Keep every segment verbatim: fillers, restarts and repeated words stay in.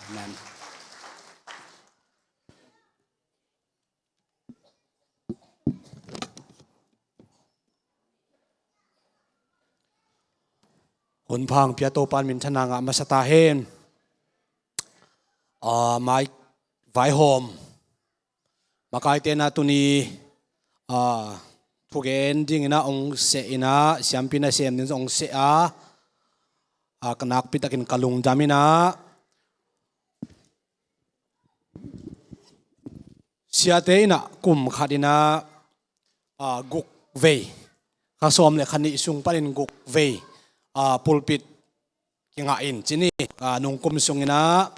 Amen. Hun pha hong pia Topa in minthanna ngah masa ta hen. Ah, mai vaihawm makaite na tuni, ah, thugen dingin ah hong seh in ah, siampi nasem ding hong seh a, ah, ka nakpi takin ka lungdam in ah, siate in ah kum khat in ah, ah, guk vei, kha sawm le kha nih sung panin guk vei, ah, pulpit kingah in ci ni, ah, nungkum sung in ah,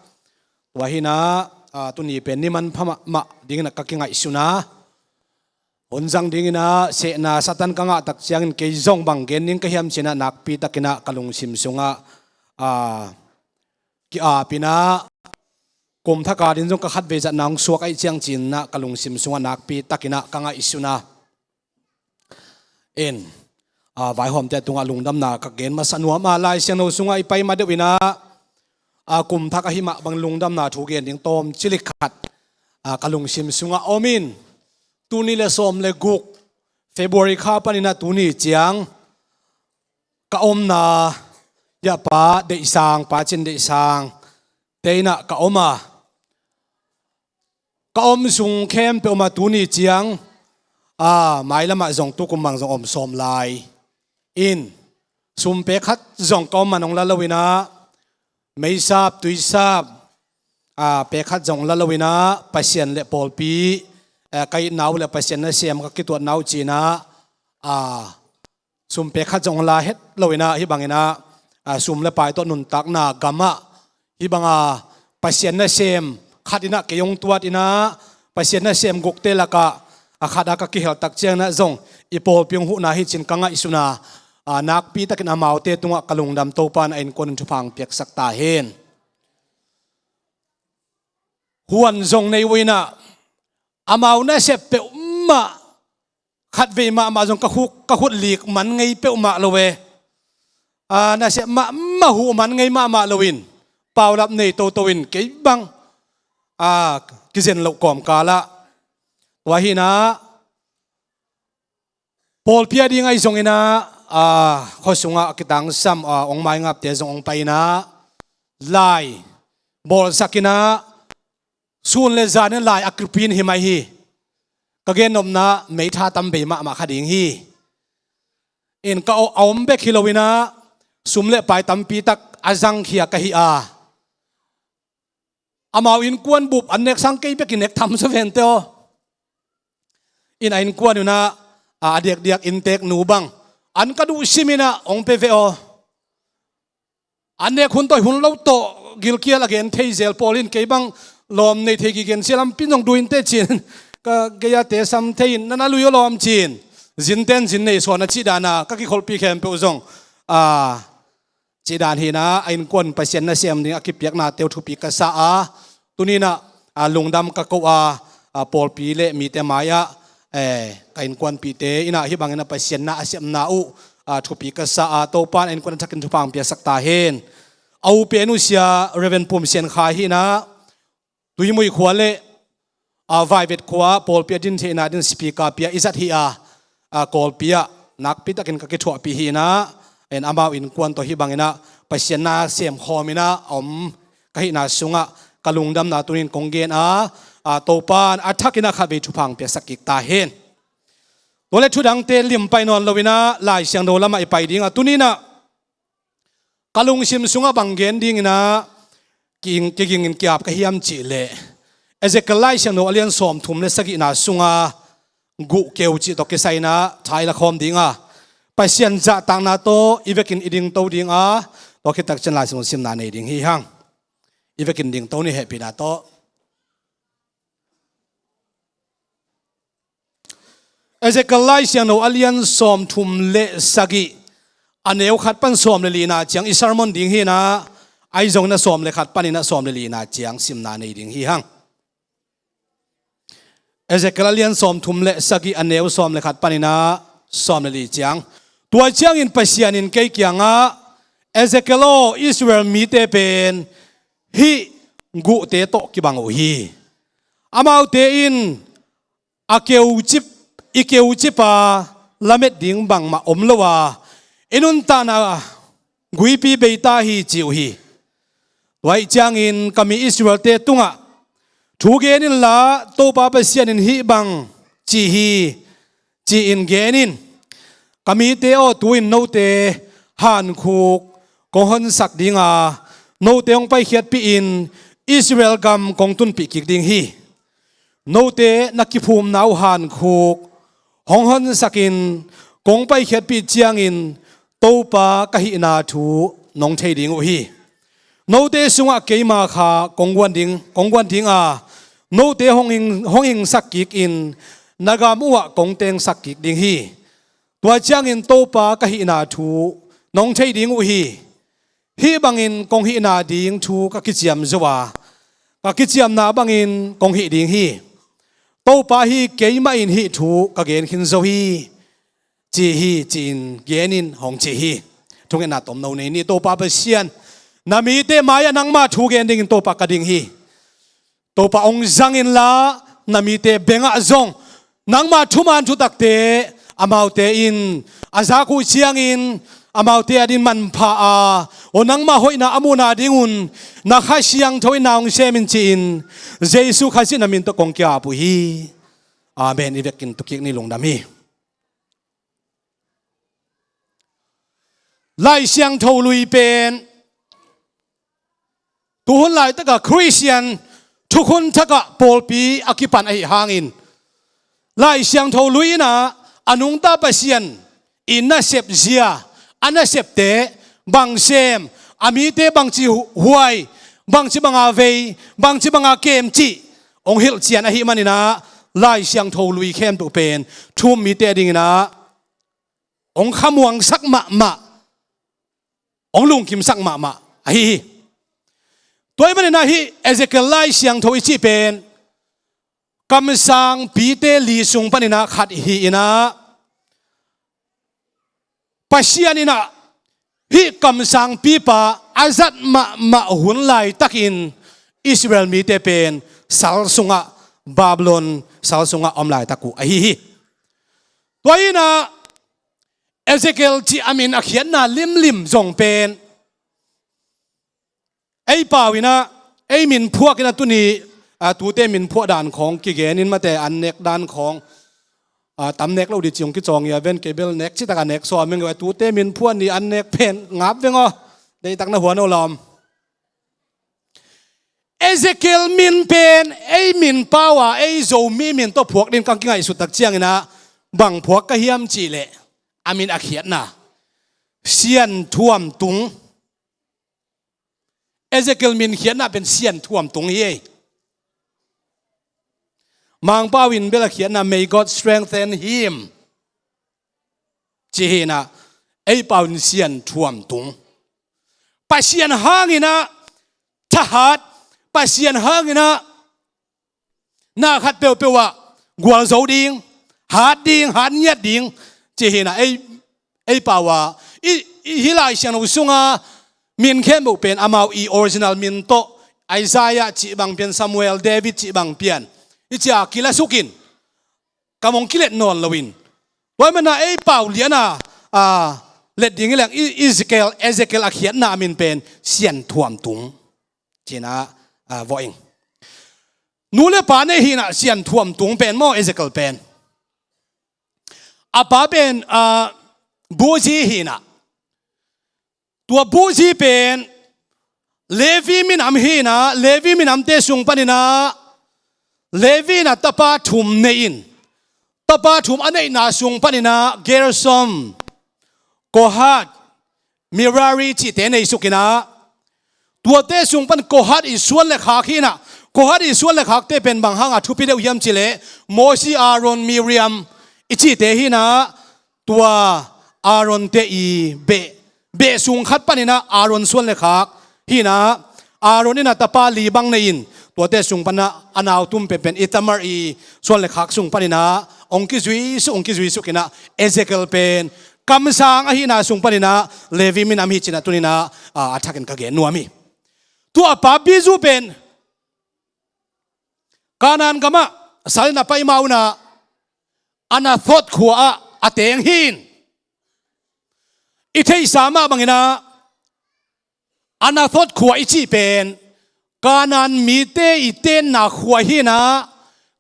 tua hi in ah, ah, tuni pen ni manpha mahmah dingin ah ka kingaihsun a, hun zang dingin ah sehna Satan ka ngah tak ciangin kei zong bang gen ding ka hiam ci in ah nakpi takin ah ka lungsim sungah, ah, ki-ap in ah, kum thak a ding zong ka khat vei zatna hong suak ahih ciang ci in ah ka lungsim sungah nakpi takin ah ka ngaihsun a. In, ah, vaihawmte tungah lungdamna ka gen masa nuam a, Lai Siangtho sungah i pai ma deuh in ah, ah, kum thak ahih mah bang lungdamna thu gen ding tawm cilik khat, ah, ka lungsim sungah om in, tuni le sawm le guk February kha panin ah tuni ciang ka omna, ya Pa Deihsang, Pa Cin Deihsang te in ah ka om a, ka om sung khempeuh mah tuni ciang, ah, mailamah zong tukum bang zong om sawm lai in, sum pek khat zong ka om man hong la lo in ah, meisap, tuisap, ah, pek khat zong la lo in ah, Pasian le pawlpi, eh, ka itna uh le Pasian nasem ka kituatna uh ci in ah, ah, sum pek khat zong la het lo in ah, hih bang in ah, ah, sum le pai tawh nuntakna gamah, hih bang a Pasian nasem khat in ah kei hong tuat in ah, Pasian nasem gukte lakah, ah, khat a ka kihel tak ciang in ah zong i pawlpi hong huhna hi ci in ka ngaihsun a, ah, nakpi takin amaute tungah ka lungdam, Topa in a innkuan in thupha hong piaksak ta hen. Huan zong nei uh in ah, amau nasep peuhmah, khat vei mahmah zong ka khuk, ka khut lik man ngei peuhmah lo e. Ah, nasep mahmah, huh man ngei mahmah lo in, paulap nei toto in kei bang, ah, kizen loh kawmkal ah, tua hi in ah, pawlpi a ding ahi zong in ah, ah, khua sungah a kitangsam, ah, hong maingapte zong hong pai in ah, lai bawlsak in ah, sun le zan in lai a kipin hi mai hi. Ka gennopna meitha tam bei mahmah kha ding hi. In ka o-, a om bek hi lo in ah, sum le pai tampi tak a zangkhia ka hi a, amau innkuan bup an nek sang kei bek i nek tham sa vente aw. In a innkuan un ah, a, a diakdiak inntek nu bang an ka duh sim in ah hong pe ve aw. An nek hun tawh, hun lo tawh gilkial a gen thei zel pawl in kei bang lawm nei thei kigen sia lampi zong duh inteh ci in, ka gei a te sam thei in, na na lui aw lawm ci in, zinten zin nei sawn a cih dan a ka kikholhpih khempeuh zong, a, cih dan hi in ah, a innkuan Pasian nasem ding a kipiaknate uh thupi ka sa a, tuni in ah, a, lungdam ka ko a, a, pawlpi le mite mai-ah, eh, ka innkuanpihte in ah hih bangin ah Pasian na a sepna uh, a, thupi ka sa a, Topa in a innkuan a thakin thupha hong piaksak ta hen. A u pen uh Sia Reverend Pum Sian Khai hi in ah, Tuimui khua le, a, Vaivet khua pawlpi a din theihna din speaker pia i zat hi a, a, Kawlpi ah nakpi takin ka kithuahpih hi in ah, en amau innkuan tawh hih bangin ah Pasian na sem khawm in ah a om ka hihna sungah ka lungdamna tunin kong gen a, a, Topa in a thakin ah khatvei thupha hong piaksak kik ta hen. Tua le thudangte lim pai nawn lo in ah Lai Siangtho lamah i pai ding a, tuni in ah ka lungsim sungah bang gen dingin ah ki-, kigingin ki-ap ka hiam cih leh, Ezekiel Lai Siangtho a lian sawmthum le sagihna sunga guh keu cih tawh kisai in ah tha i la khawm ding a, Pasian zahtakna tawh i vekin i dingto ding a, tua khit tak ciang Lai Siangtho simna nei ding hi hang. I vekin dingto ni, hehpihna tawh. Ezekiel Lai Siangtho a lian sawmthum le sagih, a neu khat pan sawm le lina ciang i sermon ding hi in ah, ahi zongin ah sawm le khat panin ah sawm le lina ciang simna nei ding hi hang. Ezekiel a lian sawmthum le sagih, a neu sawm le khat panin ah sawm le li ciang. Tua ciangin Pasian in kei kiangah, Ezekiel aw, Israel mite pen hih guhte tawh kibang uh hi. Amaute in a keucip, i keucip a lamet ding bangmah om lo a, i nuntakna guipi bei ta hi ci uh hi. Tua ahih ciangin ka mi Israel-te tungah thu gen inla, Topa Pasian in hih bang ci hi, ci-in gen in. Ka mite aw, tu-in note hankhuk kong honsak ding a, note hong paikhiatpih in Israel gam kong tunpih kik ding hi. Note na kiphumna uh hankhuk hong honsakin kong paikhiatpih ciangin Topa ka hihna thu nong thei ding uh hi. Note sungah keima kha kong guan ding, kong guan ding a, note hong hing, hong hingsak kikin na gam uhah kong tengsak kik ding hi. Tua ciangin Topa ka hihna thu nong thei ding uh hi. Hih bangin kong hihna ding thu ka kiciam zo a, ka kiciamna bangin kong hih ding hi. Topa hi, keimah in hih thu ka gen khin zo hi, ci hi, ci-in genin hong ci hi. Thungetna tomno nei ni. Topa Pasian, na mite mai-ah nangma thu gen dingin Topa ka ding hi. Topa hong zang inla, na mite bengah zong nangma thuman thutakte amaute in a zak uh ciangin amaute adingin manpha a, aw nangma hoihna a muhna dingun na Kha Siangtho in na hong sem in ci-in Jesu Khazih na min tawh kong ki-ap uh hi. Amen. I vekin tukik ni. Lungdam hi. Lai Siangtho Lui pen tuhun laitaka Khristian thukhun thakah pawlpi a kipan ahi hangin, Lai Siangtho Lui inah a nungta Pasian i nasep zia, a nasepte bang sem, a mite bangci huai, bangci banga vei, bangci banga kem cih hong hilhcian ahih maninah Lai Siangtho Lui khempeuh pen thu-um mite dinginah hong khamuangsak mahmah, hong lungkimsak mahmah ahi hi. Tua ahih maninah hih Ezekiel Lai Siangtho i cih pen kamsangpite li sung paninah khat hi-inah, Pasian inah hih kamsangpipa a zat mahmah hun laitakin Israel mite pen sal sungah, Babylon sal sungah om laitak uh ahi hi. Tua inah Ezekiel cih a min a khiatna limlim zong pen ei pau inah, ei min phuak inah tuni, a, tute min phuah dan khawng kigenin mate an nek dan khawng, a, tam nek lo dih ci hong kicawng hi a, ven kei bel nek citak a nek sawm ing. Tute min phuah ni an nek pen ngap veng aw. Deihtak na huan aw lawm. Ezekiel min pen ei min pau a, ei Zomi min tawh phuak din ka kingaihsut tak cianginah bang phuak ka hiam cihleh, a min a khiatna Sian Thuam Tung. Ezekiel min khiatna pen Sian Thuam Tung hi ei. Mangpau in bel a khiatna May God strengthen him ci hi-inah, ei pau in Sian Thuam Tung. Pasian hanginah thahat, Pasian hanginah na khat peuhpeuh ah gualzo ding, hat ding, hat ngiat ding ci hi-inah, ei, ei pau a, i, i hih Lai Siangtho sunga min khempeuh pen amau i original min tawh, Isaiah cih bang pian, Samuel, David cih bang pian, i cia kila sukin kam hong kilet nawn loin, tua ahih maninah ei pau liana, a, let ding hi leng, i, Ezekiel, Ezekiel a khiatna a min pen Sian Thuam Tung ci-inah, a, vawh ing. Nu le pa nei hi-inah Sian Thuam Tung pen maw, Ezekiel pen. A pa pen, a, Buzi hi-inah. Tua Buzi pen Levi minam hi-inah, Levi minamte sung paninah Levi inah tapa thum nei in, tapa thum a neihna sung paninah Gersom, Kohat, Merari cihte nei sukinah, tuate sung pan Kohat i suan le khak hi-inah, Kohat i suan le khakte pen bang hanga thupi deuh hiam cihleh, Mosi, Aaron, Miriam i cihte hi-inah, tua Aaron-te i beh, beh sung khat paninah Aaron suan le khak hi-inah, Aaron inah tapa li bang nei in, tuate sung panah a nau tum penpen Ithamar i suan le khak sung paninah hong kizui suk, hong kizui sukinah, Ezekiel pen kamsang ahihna sung paninah Levi minam hi cinah tuninah, a, a thakin ka gen nuam hi. Tua a pa Buzi pen Kanaan gamah salin a pai ma unah Anathoth khua ah a teng hi in. I theihsa mah banginah Anathoth khua i cih pen Kanaan mite i tenna khua hinah,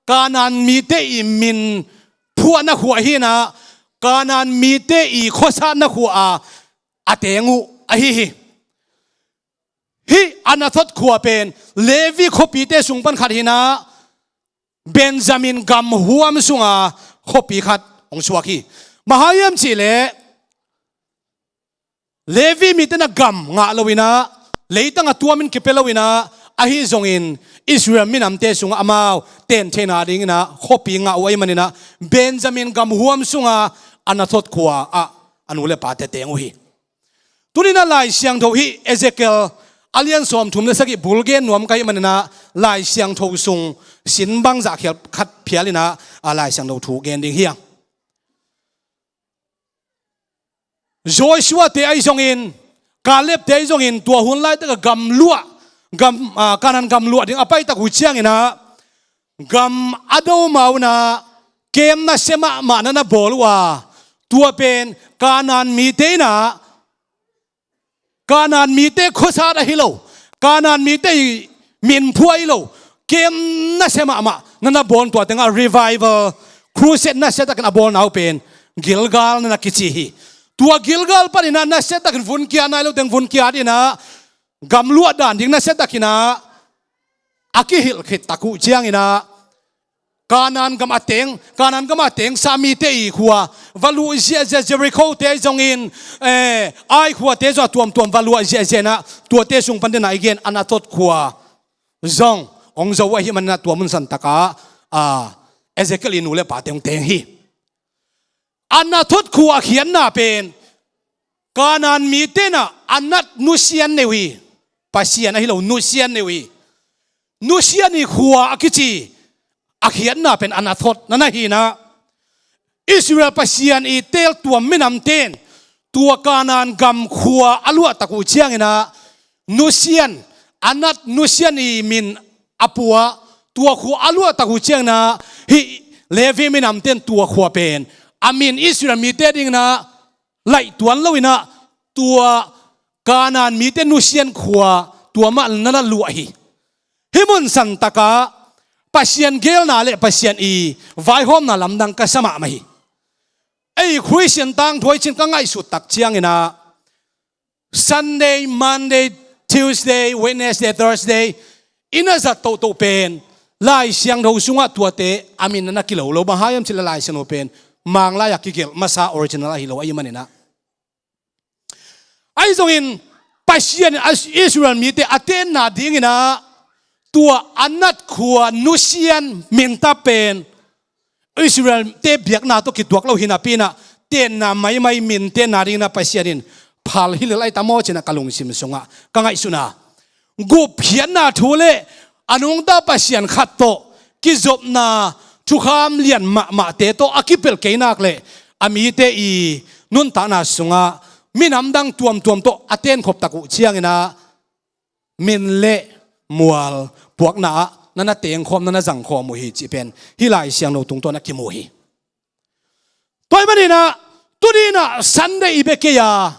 Kanaan mite i min phuahna khua hinah, Kanaan mite i khuasatna khua a a teng uh ahi hi. Hih Anathoth khua pen Levi khuapite sung pan khat hinah, Benjamin gam huam sunga khuapi khat hong suak hi. Bang hang hiam cihleh Levi mite na gam ngah loinah, leitang a tuamin kipia loinah, ahi zongin Israel minamte sungah amau ten theihna dinginah khuapi ngah uh ahih maninah Benjamin gam huam sunga Anathoth khua ah a nu le pate teng uh hi. Tuninah Lai Siangtho hih Ezekiel a lian sawmthum le sagih bul gen nuam ka hih maninah Lai Siangtho sung sin bangzah khial khat phialinah a Lai Siangtho thu gen ding hi hang. Joshua te ahi zongin, Caleb te ahi zongin tua hun laitakah gam luah, gam, ah, Kanaan gam luah ding a paitak uh cianginah gam a do ma unah kem nasia mahmah na na bawl uh a, tua pen Kanaan mite inah Kanaan mite khuasat ahi lo, Kanaan mite i min phuah ahi lo, kem nasia mahmah na na bawl, tua tengah revival crusade nasiatakin a bawlna uh pen Gilgal na na kici hi. Tua Gilgal paninah nasiatakin vun kiat nai lo teng vun kiat inah gam luah dan ding nasiatakinah a kihilh khit tak uh cianginah Kanaan gam a teng, Kanaan gam a tengsa mite i khua va luh ziahziah, Jericho te zongin, eh, Ai khua te zong a tuamtuam va luah ziahziah inah tuate sung pan denah i gen Anathoth khua zong hong zo uh ahih maninah tua mun santakah, ah, Ezekiel i nu le pate hong teng hi. Anathoth khua a khiatna pen Kanaan mite inah Anathoth nusian nei uh hi. Pasian ahi lo nusian nei uh hi. Nusian i khua a kici a khiatna pen Anathoth na na hinah Israel Pasian i teeltuam minamte in tua Kanaan gam khua a luahtak uh cianginah nusian, Anathoth nusian i min a pua, tua khua a luahtak uh cianginah hih Levi minamte in tua khua pen a min Israel mite dinginah laih tuan loinah tua Kanaan mite nusian khua tua mah na na luah hi. Hih mun santakah Pasian geelna le Pasian i vaihawmna lamdang ka sa mahmah hi. Ei Khristian tangthu ahih cin ka ngaihsut tak cianginah Sunday, Monday, Tuesday, Wednesday, Thursday i na zat tohtoh pen Lai Siangtho sungah tuate a min na na kilo lo. Bang hang hiam cihleh Lai Siangtho pen Manglai a kigelh masa original ahi lo ahih maninah. Ahi zongin Pasian in Israel mite a tenna dinginah tua Anathoth khua nusian mintap pen Israel-te biakna tawh kituak lo hi napi inah tenna maimai min tenna dinginah Pasian in phal hi lel ahi ta maw cinah ka lungsim sungah ka ngaihsutna. Gupkhiatna thu le a nungta Pasian khat tawh kizopna thukham lian mahmahte tawh a kipelh kei nak leh a mite i nuntakna sungah minam dang tuamtuam tawh a tenkhop tak uh cianginah min le mual puakna ah na na tengkhawm, na na zangkhawm uh hi cih pen hih Lai Siangtho tungtawn a kimu hi. Tua ahih maninah tuninah Sunday i bia kei a,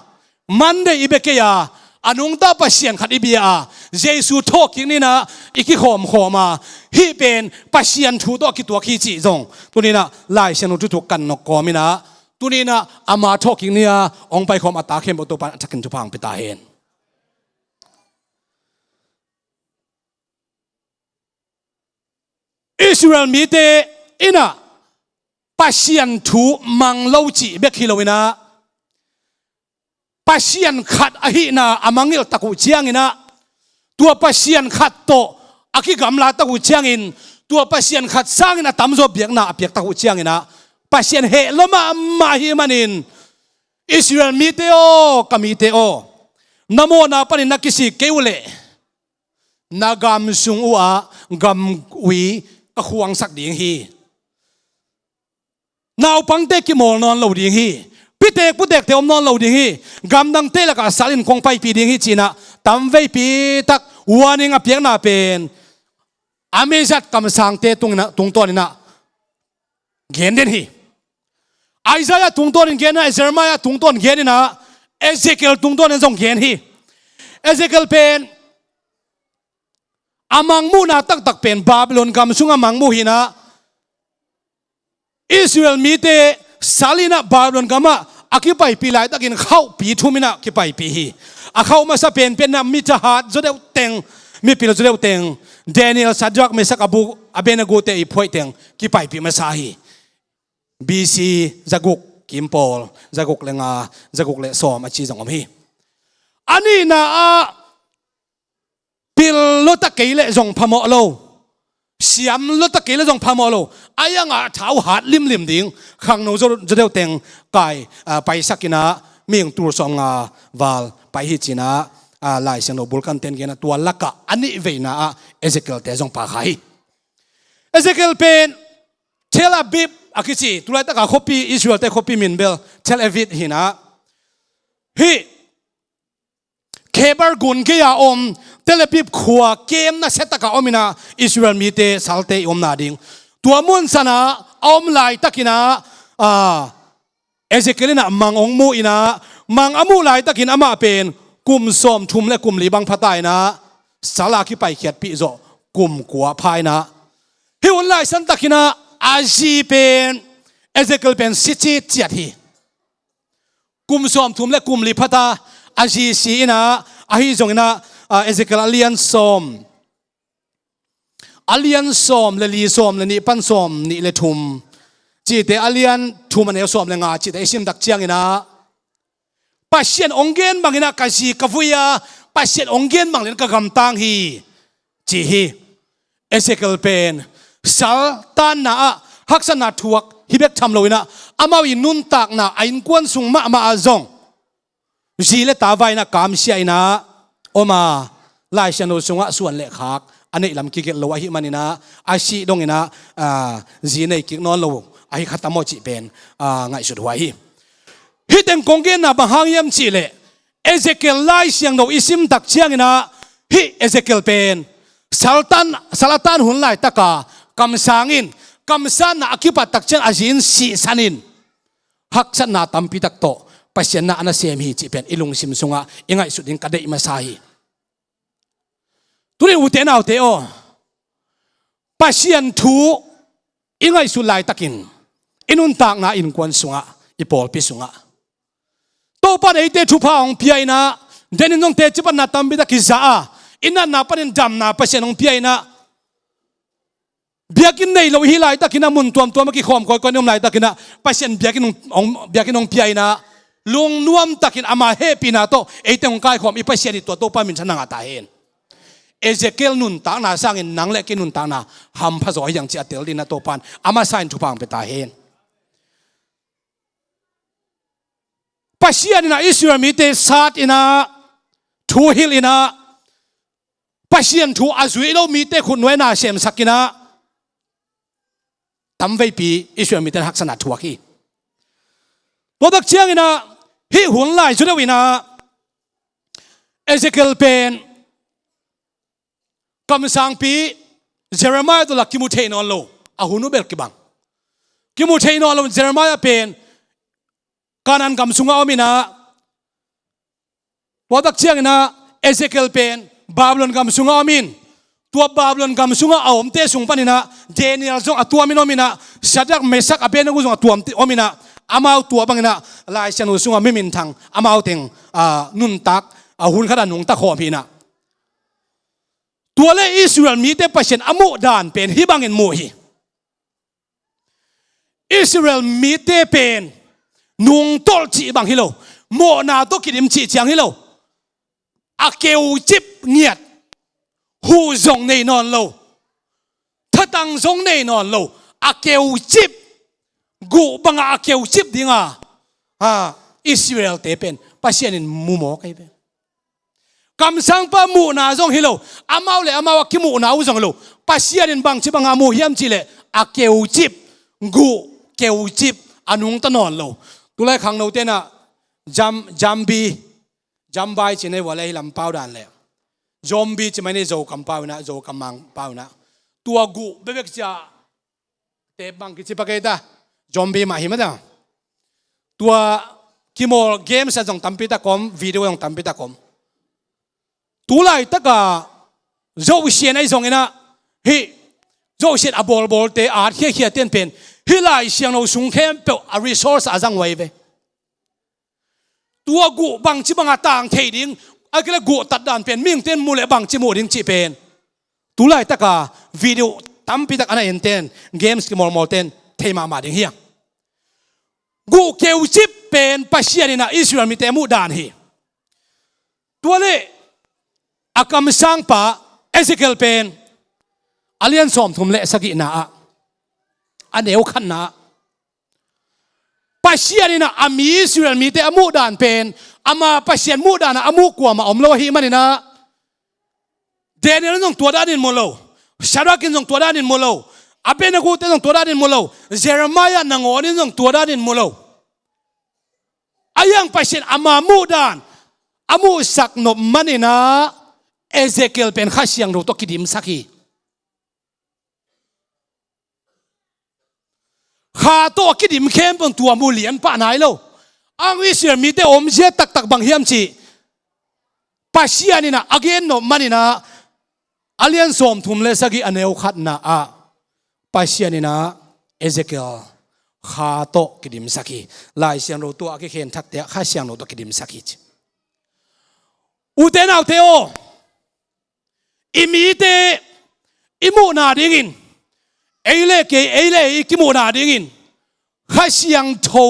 Monday i bia kei a, a nungta Pasian khat i bia a, Jesu thawhkik ninah i kikhawmkhawm a, hih pen Pasian thu tawh a kituak hi cih zong tuninah Lai Siangtho thuthuk kan nokkhawm inah tuninah ama thawhkik ni-a hong paikhawm a ta khempeuh Topa'n a thakin thupha hong pia ta hen. Israel mite inah Pasian thu mang lo cih bek hi loinah Pasian khat ahihna a mangngilh tak uh cianginah tua Pasian khat tawh a kigamla tak uh ciangin tua Pasian khat sangin a tamzaw biakna a piak tak uh cianginah Pasian heh lua mahmah ahih manin Israel mite aw, ka mite aw, na mawhna panin na kisik kei uh leh na gam sung uhah gam ui ka khuangsak ding hi. Naupangte kimawl nawn lo ding hi. Pitek putekte om nawn lo ding hi. Gamdangte lakah salin kong paipih ding hi cinah tamveipi tak warning a piakna pen a mizat kamsangte tungin ah, tungtawnin ah gen den hi. Isaiah tungtawnin gen ah, Jeremiah tungtawn gen in ah, Ezekiel tungtawnin zong gen hi. Ezekiel pen a mangmuhna taktak pen Babylon gam sungah mangmuh hi in ah, Israel mite sal in ah Babylon gamah a kipaipih laitakin khauhpi thum in ah kipaipih hi. A khauh masa penpen in ah mi thahat zaw deuh teng, mipil zaw deuh teng, Daniel, Shadrach, Meshach, Abu-, Abednego te i phuaih teng kipaipih masa hi. B C zaguk kim pawl, zaguk le nga, zaguk le sawm a ci zong om hi. A nihna ah pil lua ta kei leh zong phamawh lo, siam lua ta kei leh zong phamawh lo, a iangah thau hat limlim ding, khangno zaw, zaw deuh teng kai, ah, paisak in ah mihing tul sawm nga val pai hi ci in ah, ah, Lai Siangtho bulkante'n gen ah, tua lakah a nih veina ah Ezekiel te zong pha kha hi. Ezekiel pen Tel Aviv a kici, tulaitak a khuapi, Israel te khuapi min bel Tel Aviv hi in ah, hih Khaybar gun gei-a om, Tel Aviv khua kem nasia tak ah om in ah, Israel mite salte i omna ding. Tua mun san ah a om laitakin ah, ah, Ezekiel in ah mang hong mu in ah, mang a muh laitakin amah pen kum sawmthum le kum li bang pha ta in ah, sal a kipaikhiatpih zawh kum kua pha in ah, hih hun lai santakin ah a zi pen, Ezekiel pen si citciat hi. Kum sawmthum le kum li pha ta, a zi si in ah, ahi zongin ah, ah, Ezekiel a lian sawm, a lian sawm le li, sawm le nih pan sawm nih le thum, cihte a lian thum a neu sawm le nga cihte i sim tak ciangin ah, Pasian hong gen bangin ah ka zi ka vui a, Pasian hong gen bangin ka gamtang hi, ci hi. Ezekiel pen sal tanna ah haksatna thuak hi bek tham lo in ah, amau i nuntakna a innkuan sung mahmah ah zong zi le ta vai in ah kamsia in ah om a, Lai Siangtho sungah suan le khak a neih lam kigelh lo ahih manin ah, a sih dongin ah, ah, zi nei kik nawn lo ahi kha tam aw cih pen, ah, ngaihsut huai hi. Hih teng kong genna bang hang hiam cih leh, Ezekiel Lai Siangtho i sim tak ciangin ah, hih Ezekiel pen sal tan, sal a tan hun laitak a kamsang in, kamsanna a kipat tak ciang a zi in sihsan in, haksatna tampi tak tawh Pasian na a na sem hi cih pen i lungsim sungah i ngaihsut ding ka deih masa hi. Tuni ute naute aw, Pasian thu i ngaihsut laitakin i nuntakna innkuan sungah, i pawlpi sungah Topa'n eite thupha hong pia in ah, denin zong teci panna tampi tak kiza a, i natna panin damna Pasian hong pia in ah, biakinn nei lo i hih laitakin ah, mun tuamtuam a kikhawm kawikawi in om laitakin ah, Pasian biakinn hong, hong, biakinn hong pia in ah, lungnuam takin ama hehpihna tawh eite hong kaikhawm i Pasian hi. Tua Topa minthanna ngah ta hen. Ezekiel nuntakna sangin nang le kei nuntakna hampha zaw hi hang cih a tel dingin ah Topa'n a masa in thupha hong pia ta hen. Pasian in ah Israel mite sat in ah, thuhilh in ah, Pasian thu a zuih lo mite khutnuai na semsak in ah, tamveipi Israel mite haksatna thuak hi. Tua tak ciangin ah, hih hun lai zaw deuh in ah, Ezekiel pen kamsangpi Jeremiah tawh lah kimu thei nawn lo, a hun uh bel kibang. Kimu thei nawn lo Jeremiah pen Kanaan gam sungah om in ah, tua tak ciangin ah Ezekiel pen Babylon gam sungah om in, tua Babylon gam sungah a omte sung panin ah Daniel zong a tuamin om in ah, Shadrach, Meshach, Abednego zong a tuam om in ah, amau tua bangin ah Lai Siangtho sungah mi minthang amau teng, ah, nuntak, ah, hun khat a nungta khawm hi in ah. Tua le Israel mite Pasian a muh dan pen hih bangin muh hi. Israel mite pen nungtolh cih bang hi lo, mawhna tawh kidim cih ciang hi lo, a keucip ngiat, huh zong nei nawn lo, thatang zong nei nawn lo, a keucip, guh bangah a keucip dinga, a, Israel-te pen Pasian in mu mawk ahi ve. Kamsangpa muhna zong hi lo, amau le amau a kimuhna uh zong hi lo, Pasian in bangci banga mu hiam cih leh a keucip, guh keucip, a nungta nawn lo. Tulai khangnote in ah jam, jambi, jambai ci nei vua le hi lam pau dan le, zombie ci mai nei Zokam pau in ah, Zokam Mang pau in ah. Tua guh bekbek cia te bang kici pakei ta. Zombie mah hi mah ta. Tua kimawl games ah zong tampi tak om, video zong tampi tak om. Tu laitaka Zosia ahi zongin ah, hih Zosia a bawlbawlte, at khiakhia ten pen hih Lai Siangtho sung khempeuh a resource a zang huai ve. Tua guh bangci banga tang thei ding, a kila guh tat dan pen mihingten mu le bangci mu ding cih pen tu laitaka video tampi tak a na enten, games kimawlmawlten thei mahmah ding hi a. Guh keucip pen Pasian in ah Israel mite a muh dan hi. Tua le a kamsangpa Ezekiel pen a lian sawmthum le sagihna ah, a neu khatna ah, Pasian in ah a mi Israel mite a muh dan pen ama Pasian muh dan ah a muh kuamah om lo ahih manin ah, Daniel in zong tua danin mu lo, Shadrach in zong tua danin mu lo, Abednego te zong tua danin mu lo, Jeremiah nangawn in zong tua danin mu lo. A hiang Pasian ama muh dan a muhsak nop manin ah Ezekiel pen Kha Siangtho tawh kidimsak hi. Kha tawh a kidim khempeuh tua mu lian pah nai lo. Ang Israel mite omzia taktak bang hiam cih Pasian in ah a gen nop manin ah, a lian sawmthum le sagih a neu khatna ah Pasian in ah Ezekiel Kha tawh kidimsak hi. Lai Siangtho tua a kikhen thakte ah Kha Siangtho tawh kidimsak hi ci. Ute naute aw, i mite i muhna dingin, ei le kei, ei le ei i kimuhna dingin Kha Siangtho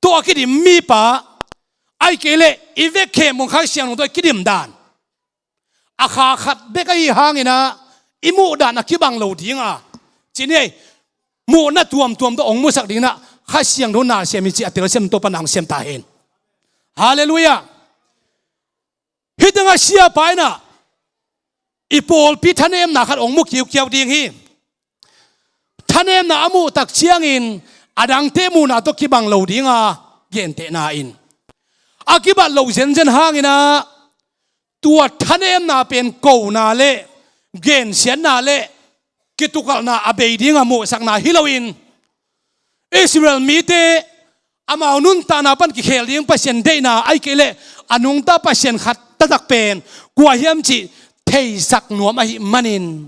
tawh a kidim mipa, ahih kei leh i vekkhempeuh Kha Siangtho tawh a kidim dan, a kha khat bek ahi hangin ah i muh dan a kibang lo ding a, ci ni ei, muhna tuamtuam tawh hong musak dingin ah Kha Siangtho na sem hi ci a telsiam Topa nang sem ta hen. Halleluiah. Hih tengah siapa in ah i pawlpi thanemna khat hong mu kiukiau ding hi. Thanemna a muh tak ciangin a dangte muhna tawh kibang lo ding a, gentehna in a kibat loh zenzen hangin ah tua thanemna pen kona le gensiatna le kitukalhna a bei ding a muhsakna hi loin, Israel mite amau nuntakna pan kikhel ding Pasian deihna, ahih kei leh a nungta Pasian khat taktak pen kua hiam cih theisak nuam ahih manin,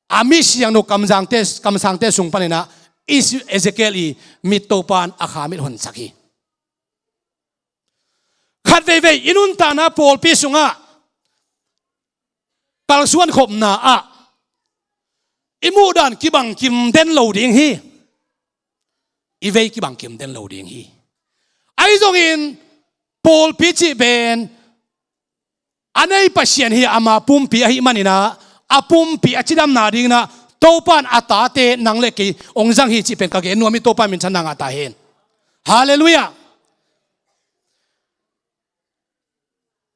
a mi siangtho kamsangte, kamsangte sung panin ah Is-, Ezekiel i mit Topa in a kha mit honsak hi. Khat veivei i nuntakna pawlpi sungah kalsuan khopna ah i muhdan kibang kim den lo ding hi. I vei kibang kim den lo ding hi. Ahi zongin pawlpi cih pen a nei Pasian hi, ama pumpi ahih manin ah a pumpi a cidamna dingin ah Topa in a tate nang le kei hong zang hi cih pen ka gen nuam hi. Topa minthanna ngah ta hen. Halleluiah.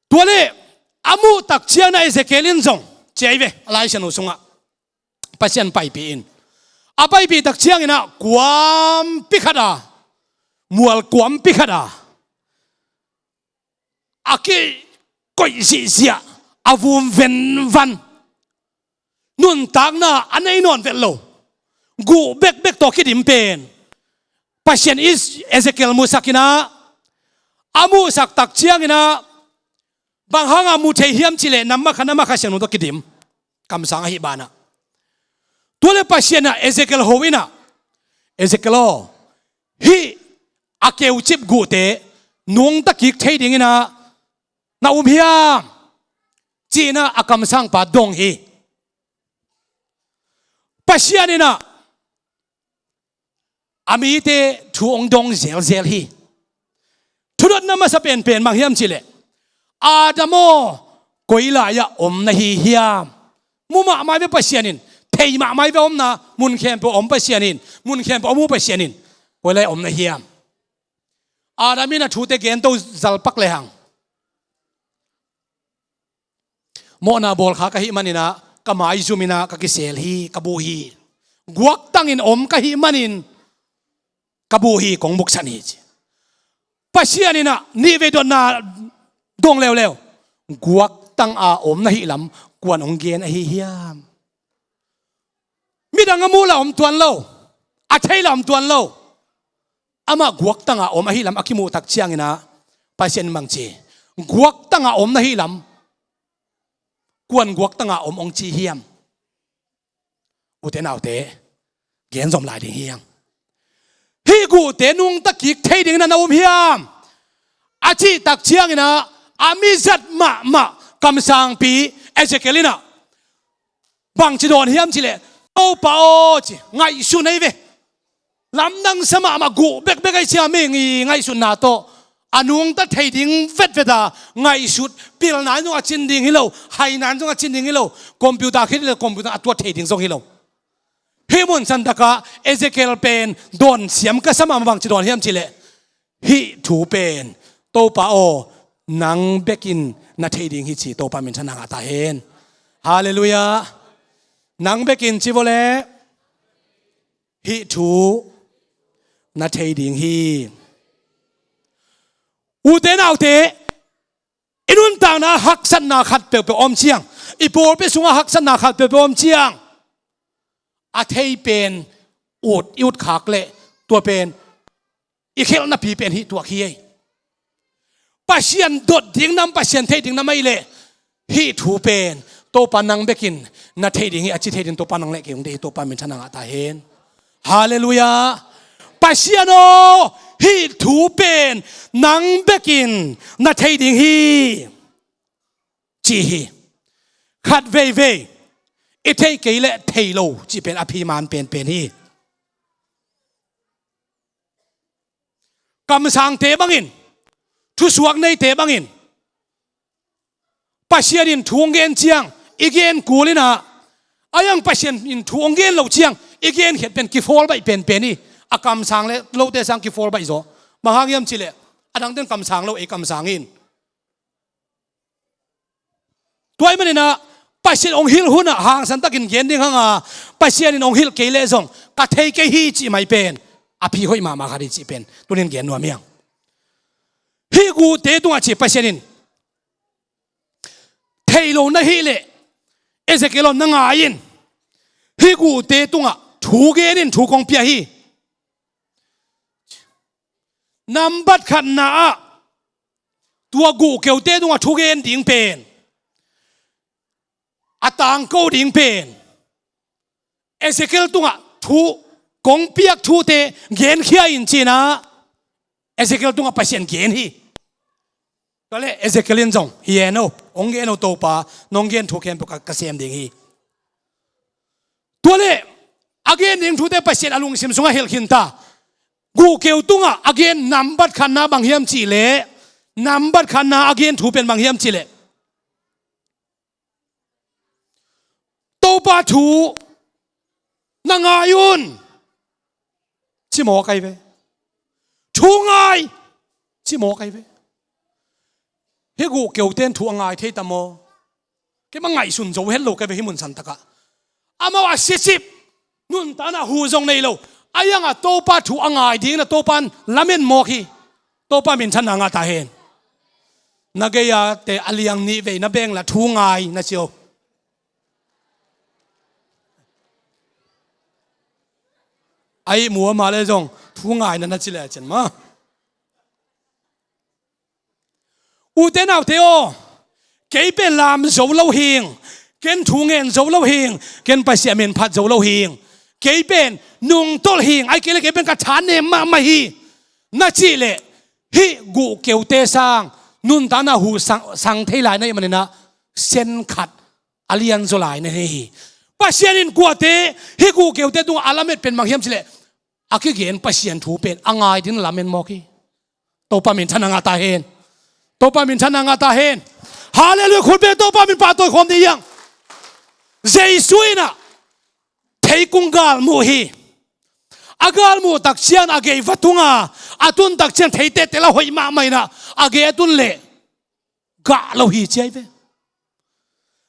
Tua le a muh tak ciangin ah Ezekiel in zong, ci ei ve, a Lai Siangtho sungah Pasian paipih in, a paipih tak ciangin ah kuampi khat a, mual kuampi khat a, a kikoih zihziah, a vum venvan, nuntakna a nei nawn vet lo, guh bekbek tawh kidim pen Pasian in Ezekiel muhsak in ah, a muhsak tak ciangin ah bang hangah mu thei hiam cih leh namma khat namma Kha Siangtho tawh kidim, kamsang ahih banah. Tua le Pasian in ah Ezekiel ho in ah, Ezekiel aw, hih a keucip guhte nungta kik thei dingin ah na um hiam, ci-in ah a kamsangpa dong hi. Pasian in ah a mite thu hong dong zelzel hi. Thudotna masa penpen bang hiam cih leh, Adam aw, koi lai-ah om na hi hiam? Mu mahmah ve Pasian in, thei mahmah ve omna, mun khempeuh om Pasian in, mun khempeuh om uh Pasian in, koi lai-ah om na hiam? Adam in a thute gen to zalpak lehang, mawhna bawlkha ka hih manin ah ka maizum in ah ka kisel hi, ka bu hi. Guaktangin om ka hih manin ka bu hi, kong buksan hi, ci. Pasian in ah nihvei dotna dong leuleu, guaktang a om na hih lam kuan hong gen ahi hiam? Tang a mu la om tuan lo, a thei la om tuan lo. Amah guaktangah om ahi lam a kimuh tak ciangin ah Pasian in bang ci? Guaktangah om na hi lam, kuan guaktangah om hong ci hiam? Ute naute, gen zom lai ding hi hang. Hih guhte nungta kik thei dingin a na um hiam? A cih tak ciangin ah a mizat mahmah kamsangpi Ezekiel in ah bangci dawn hiam cih leh, Topa aw, ci, ngaihsun ei ve. Lamdang sa mahmah, guh bekbek ei, ci a mi ngaihsutna tawh a nungta thei ding vetvet a ngaihsut, pilna in zong a cin ding hi lo, haina in zong a cin ding hi lo, computer khit le computer a tuat thei ding zong hi lo. Hih mun santakah Ezekiel pen dawn siam ka sa mahmah, bangci dawn hiam cih leh, hih thu pen Topa aw, nang bekin na thei ding hi, ci. Topa minthanna ngah ta hen. Halleluiah. Nang bekin ci vua leh, hih thu na thei ding hi. Ute naute, i nuntakna haksatna khat peuhpeuh om ciang, i pawlpi sungah haksatna khat peuhpeuh om ciang, a thei pen ut, i ut khak leh tua pen i khelhnapi pen hih tuak hi ei. Pasian dot ding nam, Pasian theih ding nam ei leh, hih thu pen Topa nang bekin na theih ding hi, a ci thei ding Topa nang le kei hong deih hi. Topa minthanna ngah ta hen. Halleluiah. Pasian aw, hih thu pen nang bekin na theih ding hi, ci hi. Khat veivei i theih kei leh thei lo cih pen a phiman penpen hi. Kamsangte bangin, thusuak neite bangin, Pasian in thu hong gen ciang i gen kul in ah, a iang Pasian in thu hong gen lo ciang i gen khiat pen kifawl baih penpen hi. A kamsang le lote sang kifawl baih zaw. Bang hang hiam cih leh, a dangten kamsang lo, ei kamsang in. Tua ahih manin ah Pasian hong hilh hun ah hangsan takin gen ding hang a, Pasian in hong hilh kei leh zong ka thei kei hi cih mai pen a phi hoih mahmah khat hi cih pen tuni in gen nuam hi hang. Hih guhte tungah ci, Pasian in, thei lo na hih leh, Ezekiel aw, na ngai in. Hih guhte tungah thu gen in, thu kong pia hi. Nambat khatna ah, tua guhkeute tungah thugen ding pen, a tangko ding pen, Ezekiel tungah thu, kong piak thute genkhia in, ci-in ah Ezekiel tungah Pasian gen hi. Tua leh Ezekiel in zong, hi e no, hong gen o Topa, nong gen thu khempeuh ka, ka sem ding hi. Tua leh a gen ding thute Pasian a lungsim sungah hilh khin ta. Guhkeu tungah a gen nambat khatna bang hiam cih leh, nambat khatna a gen thu pen bang hiam cih leh, Topa thu na ngai un, ci mawk ahi ve. Thu ngai, ci mawk ahi ve. Hih guhkeuten thu a ngai thei ta maw? Keimah ngaihsun zo het lo ka hi ve hih mun santakah. Amau a sisip, nuntakna huh zong nei lo. A iangah Topa thu a ngai dingin a Topa in lamen mawk hi. Topa minthanna ngah ta hen. Na gei-ate a liang nih vei na beng la thu ngai na ci o. A ihmu a mah leh zong thu ngai na na ci leh a cian mah. Ute naute aw, kei pen lam zo lo hing, ken thu ngen zo lo hing, ken Pasian min phat zo lo hing, kei pen nungtolh hing, ahih kei leh kei pen ka thanem mahmah hi, na cih leh, hih guhkeute sang nuntakna huh sang, sang thei lai na hih manin ah, sen khat a lianzaw lai na hi hi. Pasian in kuate hih guhkeute tungah a lamet pen bang hiam cih leh, a kigen Pasian thu pen a ngai dingin a lamen mawk hi. Topa minthanna ngah ta hen. Topa minthanna ngah ta hen. Halleluiah, khut beng, Topa min pahtawi khawm dih hi hang. Jesu in ah theikung gal muh hi. A gal muh tak ciang a gei va tung a, a tun tak ciang thei tetel a hoih mahmah in ah, a gei a tun leh gah lo hi ci ahi ve.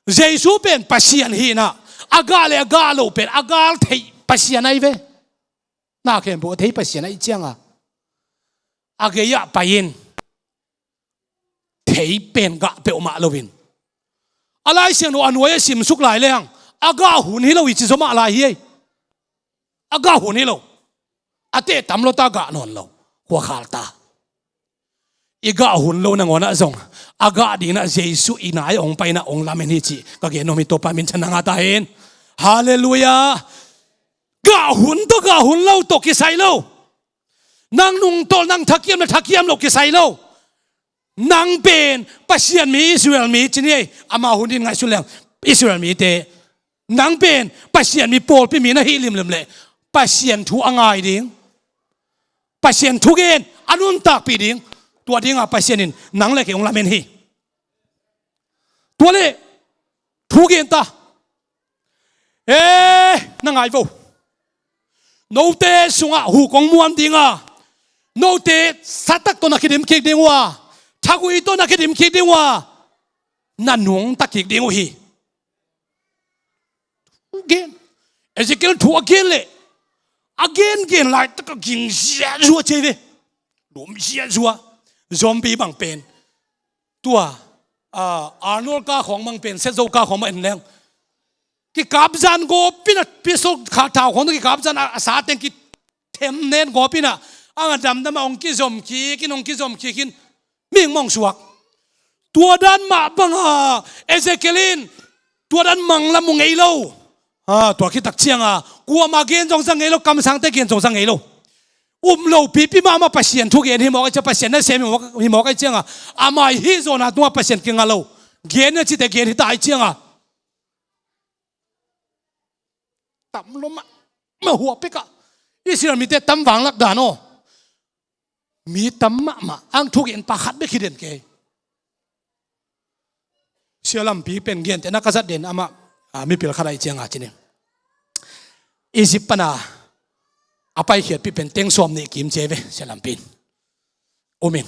Jesu pen Pasian hi in ah, a gah leh a gah loh pen a gal theih Pasian ahi ve. Na khempeuh a thei Pasian ahih ciangin a gei-ah pai-in thei pen gah peuhmah loin, a Lai Siangtho a nuai-ah simsuk lai leng a gah hun hi lo hi ci zaw mah lai hi ei. A gah hun hi lo. A teh tam lo ta, gah nawn lo. Khuakhal ta. I gah hun lo nangawnah zong a gah dinah Jesu i nai hong paina hong lamen hi cih ka gen nuam hi. Topa min thang a ta hen. Halleluiah. Gah hun tawh gah hun lo tawh kisai lo. Nang nungtawl, nang thakiam le thakiam lo kisai lo. Nang pen Pasian mi, Israel mi ci ni ei. Ama hun in ngaihsun leng Israel mite, nang pen Pasian mi, pawlpi mi na hih limlim leh Pasian thu a ngai ding, Pasian thugen a nuntakpih ding, tua dinga Pasian in nang le kei hong lamen hi. Tua leh thugen ta. Eh, na ngai vo. Note sungah hu kong muan dinga, note satak tawh na kidim kik ding uh a, thagui tawh na kidim kik ding uh a, na nungta kik ding uh hi. Thugen. Ezekiel thu a gen leh, a gengen laitak a ging ziahzuah ci ei ve. Lum ziahzuah. Zombie bang pen. Tua, ah, Arnold kah khawng bang pen, Setzo kah khawng bang en leng, kikapzan gawpin a, pistol kha thau khawng tawh kikapzan a, a sa teng kithem nen gawpin a, a damdam a hong kizom kik in, hong kizom kik in, mihing mawng suak. Tua dan mah banga Ezekiel in tua dan manglam uh ngei lo. Ah, tua khit tak cianga kuama gen zong za ngei lo, kamsangte gen zong za ngei lo. Um lo pipi mahmah Pasian thugen hi mawk ahih ciang, Pasian nasem hi mawk, hi mawk ahih cianga, ama i hih zawhna tungah Pasian kinga lo. Gen a cite gen hi ta ahih cianga, tam lo mahmah, huah pekah Israel mite tam vanglak dan aw. Mi tam mahmah, ang thugen pa khat bek hi den kei. Sia Lampi pen gentehna ka zat den, amah, ah, mipil khat ahih cianga ci ni. Egypt pana a paikhiatpih pen teng sawm nih kim ci ei ve, Sia Lampi in. Um in.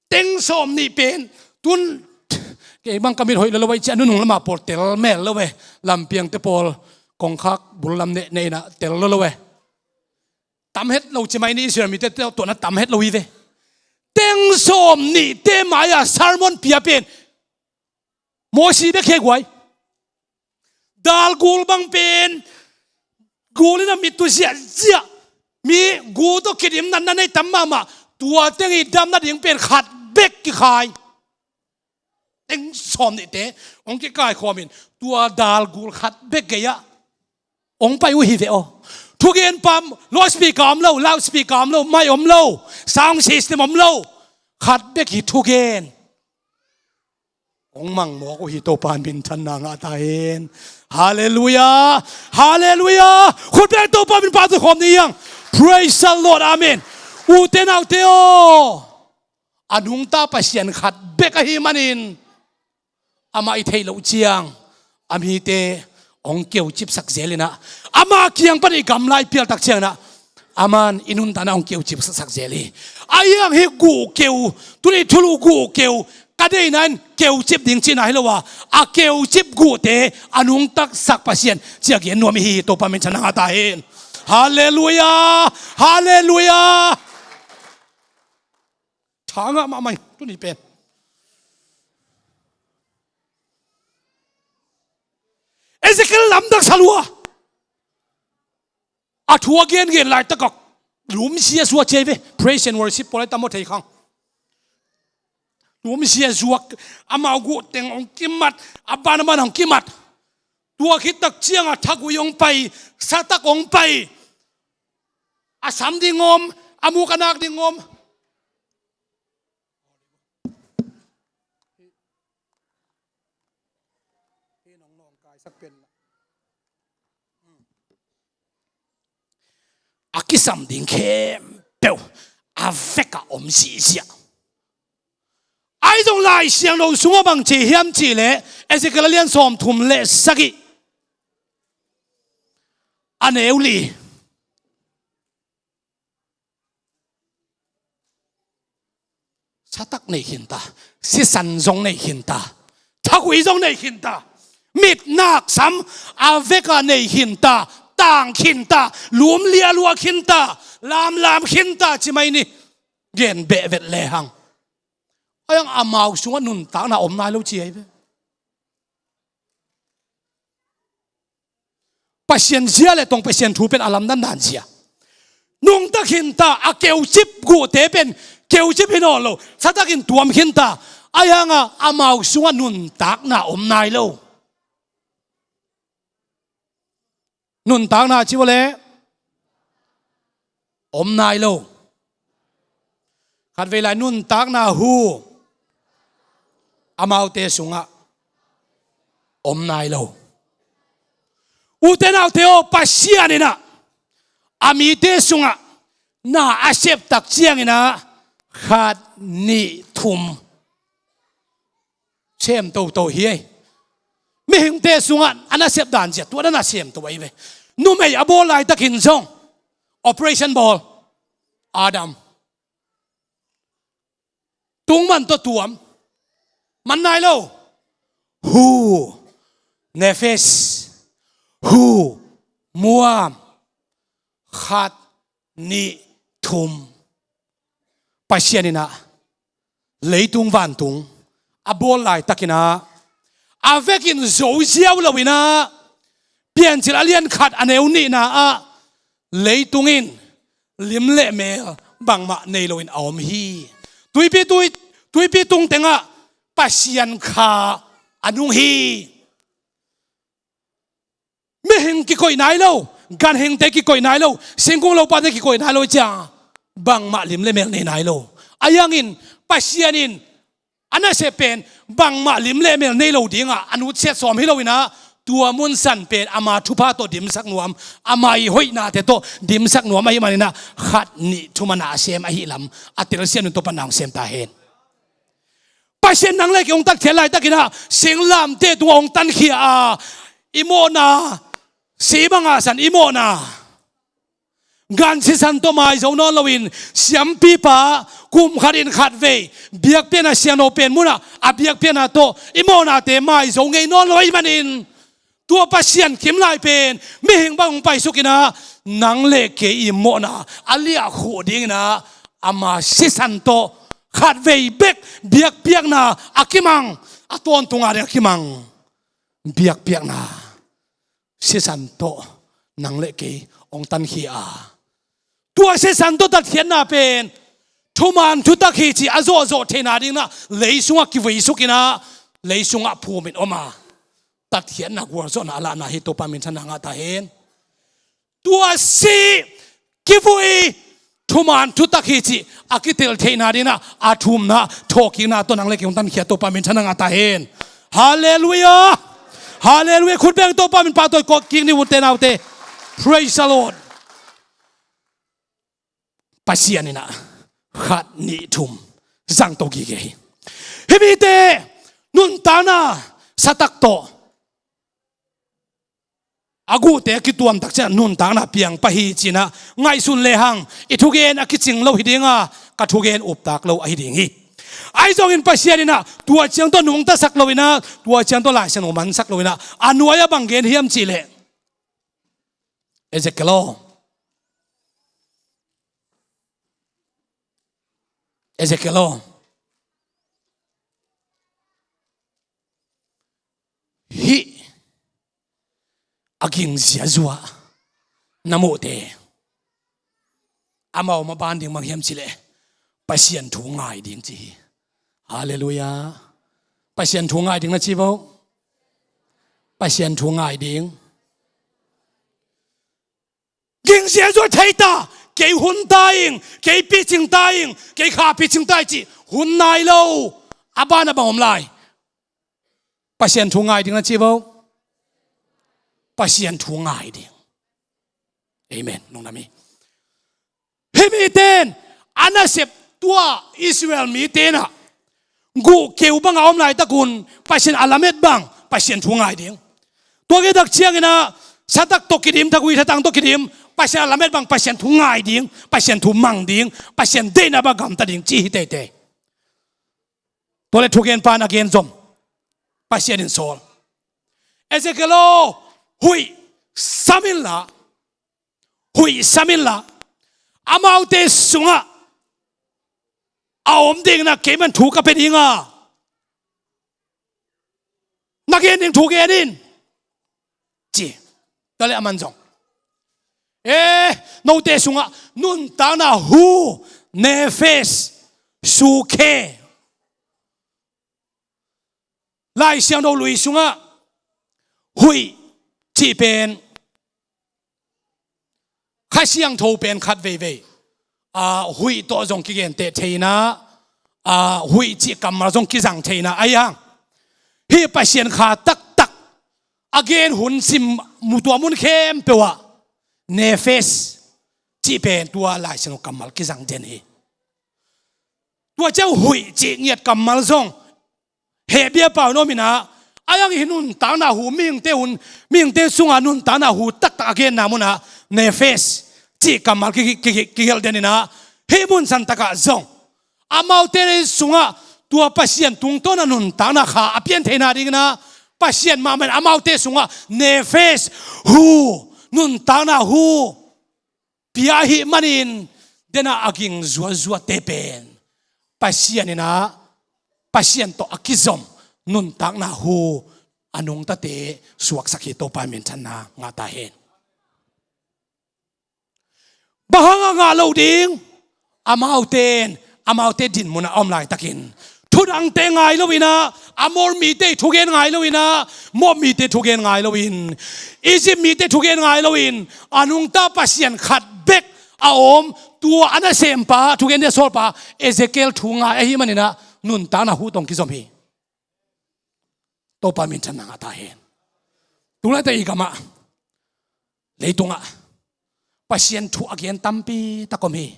Teng sawm nih pen tun kei bang ka mit hoih lo lo ahih ciang, a nunung lama pawl tel mel lo ve. Lampiangte pawl kongkhak bul lam neh, neh inah tel lo lo ve. Tam het lo ci mai ni, Israel mite tuahna tam het lo hi ve. Teng sawm nihte mai-a sermon pia pen Mosi bek hi guai. Dal gul bang pen gul in a mit tu ziahziah, mi gul tawh kidim natna nei tam mahmah, tua teng i dam nading pen khat bek kikhai. Teng sawm nihte hong kikaikhawm in tua dal gul khat bek gei-ah hong pai uh hi ve aw. Thugen pa, loudspeaker om lo, loudspeaker om lo, mic om lo, sound system om lo, khat bek hi thugen. Hong mangmawk uh hi. Topa in minthanna ngah ta hen. Halleluiah. Halleluiah. Khut beng Topa min pahtawi khawm ni hiang. Praise the Lord. Amen. Ute naute aw, a nungta Pasian khat bek ahih manin amah i theih loh ciang a mite hong keucipsak zel inah, ama kiang pan i gamla i pialtak cianginah aman i nuntakna hong keucipsak zel hi. Ahi hang hih guhkeu, tuni thulu guhkeu, ka deihna in keucip ding cihna hi lo a, a keucip guhte a nungtaksak Pasian ci-a gen nuam i hi hi. Topa minthanna ngah ta hen. Halleluiah. Halleluiah. Tha ngah mahmah hi tuni pen. Ezekiel lamdang sa lua. A thu a gengen laitakah lum ziahzuah ci ei ve. Praise and worship pawl ai tam aw thei khang. Lum ziahzuah, amau guh teng hong kimat, a ban a ban hong kimat. Tua khit tak ciangah thagui hong pai, satak hong pai. A sam ding om, a muk a nak ding om. A kisam ding khempeuh a vekah om ziahziah. Ahi zong Lai Siangtho sungah bang ci hiam cihleh, Ezekiel a lian sawmthum le sagih, a neu li. Satak nei khinta, sisan zong nei khinta, thagui zong nei khinta, mit nak sam a vekah nei khinta, tang khinta, lum lialua khinta, lamlam khinta ci mai ni. Gen behvet lehang, ahi hang amau sungah nuntakna om nai lo ci ahi ve. Pasian zia le tong Pasian thu pen a lamdang dan zia. Nungta khinta, a keucip guhte pen keucip hi nawn lo, thatak in tuam khinta. Ahi hangin amau sungah nuntakna om nai lo. Nuntakna ci vua le om nai lo. Khatvei lai nuntakna hu amaute sungah om nai lo. Ute naute aw, Pasian in ah a mite sungah na a sep tak ciangin ah khat, nih, thum sem toto hi ei. Mihingte sungah a nasep dan zia tua na nasem to ahi ve. Numei a bawl laitakin zong operation bawl. Adam. Tung man tawh tuam. Man nai lo. Hu. Nefesh. Hu. Muam. Khat, nih, thum. Pasian in ah leitung vantung a bawl laitakin ah a vekin zo ziau loin ah Piancil a lian khat a neu nihna ah leitung in lim le mel bangmah nei loin a om hi. Tuipi, tui, tuipi tung tengah Pasian kha a nung hi. Mihing kikoih nai lo, ganhingte kikoih nai lo, singkung lopate kikoih nai lo ciang bangmah lim le mel nei nai lo. Ahi hangin Pasian in a nasep pen bangmah lim le mel nei lo dingah a nutsiat sawm hi loin ah tua mun san pen ama thupha tawh dimsak nuam, ama ii hoihnate tawh dimsak nuam ahih manin ah khat, nih, thum a na a sem ahih lam a telsiam in Topa'n na hong sem ta hen. Pasian nang le kei hong tatkhiat laitakin ah singlamteh tungah hong tankhia a, i mawhna si bangah san i mawhna gan sisan tawh maizo nawn loin siampipa kum khat in khatvei biakpiakna siangtho pen munah a biakpiakna tawh i mawhnate maizo ngei nawn lo ahih manin tua Pasian kim lai pen mihing bang hong paisukin ah nang le kei i mawhna a liahkhuh dingin ah ama sisan tawh khatvei bek biakpiakna a kimang, a tawntung a ding a kimang biakpiakna sisan tawh nang le kei hong tankhia a, tua sisan tawh tatkhiatna pen thuman thutak hi cih a zawhzawh theihna dingin ah lei sungah kivuisukin ah lei sungah phumin om a, tatkhiatna gualzawhna a lahna hi Topa minthanna ngah ta hen. Tua si kivui thuman thutak hi cih a kitel theihna dingin ah a thumna thawhkikna tawh nang le kei hong tankhia Topa minthanna ngah ta hen. Halleluiah. Halleluiah. Khut beng Topa min pahtawi kik ni ute naute. Praise the Lord. Pasian in ah khat, nih, thum zang to gige hi. Hih mite nuntakna satak tawh a guhte a kituam tak ciang nuntakna piang pah hi ci-in ah ngaihsun lehang i thugen a kicing lo hi ding a, ka thugen uptak lo ahi ding hi. Ahi zongin Pasian in ah tua ciang tawh nungtasak loin ah tua ciang tawh Lai Siangtho mansak loin ah a nuai-ah bang gen hiam cih leh Ezekiel aw. Ezekiel aw. Hih a ging ziazua na muhte amau ma ban ding bang hiam cih leh Pasian thu ngai ding ci hi. Halleluiah. Pasian thu ngai ding na ci vo. Pasian thu ngai ding. Ging ziazua thei ta, kei hun ta ing, kei picing ta ing, kei kha picing ta ing cih hun nai lo. A ban a bang om lai? Pasian thu ngai ding na ci vo. Pasian thu ngai ding. Amen. Nungdam hi. Hih mite in a nasep tua Israel mite in ah guh keu bangah om laitakun Pasian a lamet bang Pasian thu ngai ding. Tua khit tak ciangin ah satak tawh kidim, thagui thatang tawh kidim, Pasian a lamet bang Pasian thu ngai ding, Pasian thu mang ding, Pasian deihna bang gamta ding ci hi teitei. Tua leh thugenpa in a gen zom. Pasian in sawl. Ezekiel aw, huih sam inla, huih sam inla, amaute sungah a om dingin ah keiman thu ka pia ding a, na gen ding thu gen in ci. Tua leh aman zong, e, note sungah nuntakna hu, nephesh, sukhe. Lai Siangtho lui sungah huih cih pen Kha Siangtho pen khat veivei, a, huih tawh zong kigenteh thei in ah, a, huih cih kammal zong kizang thei in ah, ahi hang hih Pasian kha taktak a gen hun sim mu tua mun khempeuh ah nephesh cih pen tua Lai Siangtho kammal kizang den hi. Tua ciang huih cih ngiat kammal zong hehpihna pau in om in ah, ahi hang hih nuntakna hu, mihingte hun, mihingte sungah nuntakna hu taktak a genna munah nephesh cih kammal ki, ki, ki, kigelh den in ah, hih mun santak ah zong amaute sungah tua Pasian tungtawn ah nuntakna kha a pian theihna ding in ah, Pasian mahmah in amaute sungah nephesh, hu, nuntakna hu pia ahih manin, den ah a ging zuazuate pen Pasian in ah, Pasian tawh a kizom nuntakna hu a nungtate suaksak hi. Topa minthanna ngah ta hen. Bang hang a ngah lo ding? Amaute in, amaute dinmun ah a om laitakin thudangte ngai lo in ah, Amor mite thugen ngai lo in ah, Moab mite thugen ngai lo in, Egypt mite thugen ngai lo in, a nungta Pasian khat bek a om, tua a nasempa, thugente sawlpa Ezekiel thu ngai ahih manin ah nuntakna hu tawh kizom hi. Topa minthanna ngah ta hen. Tung laitak i gam ah, leitungah Pasian thu a gen tampi tak om hi.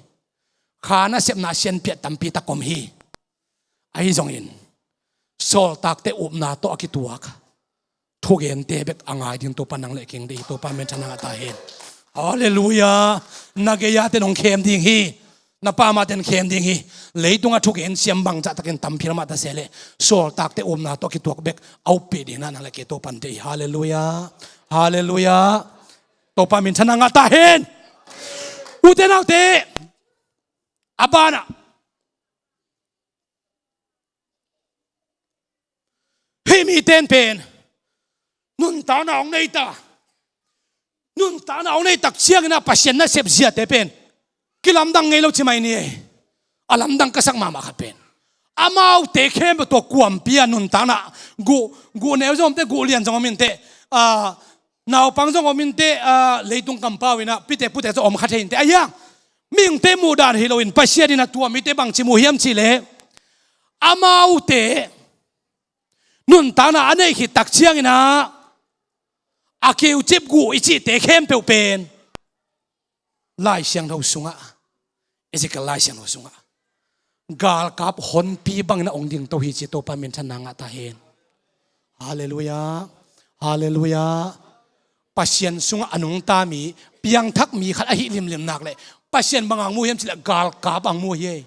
Kha nasepna sianpiat tampi tak om hi. Ahi zongin sawltakte upna tawh a kituak thugente bek a ngai ding Topa nang le kei deih hi. Topa minthanna ngah ta hen. Halleluiah. Na gei-a ten hong khem ding hi. Na pam-a ten khem ding hi. Leitungah thugen siam bangzah takin tam phial mah ta se leh, sawltakte upna tawh a kituak bek a uppih ding in ah nang le kei Topa in deih hi. Halleluiah. Halleluiah. Topa minthanna ngah ta hen. Ute naute, a banah hih mite in pen nuntakna hong nei ta, nuntakna hong nei tak ciangin ah Pasian nasep ziate pen kilamdang ngei lo ci mai ni. A lamdang ka sak mahmah khat pen, amaute khempeuh tawh kuampi a nuntakna, guh, guh neu zong om teh, guh lian zong om in teh, a, naupang zong om in teh, a, leitung kampau in ah pite pute zong om kha thei in teh, ahi hang mihingte muhdan hi loin Pasian in ah tua mite bangci mu hiam cih leh, amaute nuntakna a neih khit tak ciangin ah a kiucip guh i cihte khempeuh pen Lai Siangtho sungah, Ezekiel Lai Siangtho sungah galkap honpi bangin a hong dingto hi ci. Topa minthanna ngah ta hen. Halleluiah. Halleluiah. Pasian sungah a nungta mi, piangthak mi khat ahi limlim nak leh Pasian bang hong mu hiam cih leh galkap hong mu hi.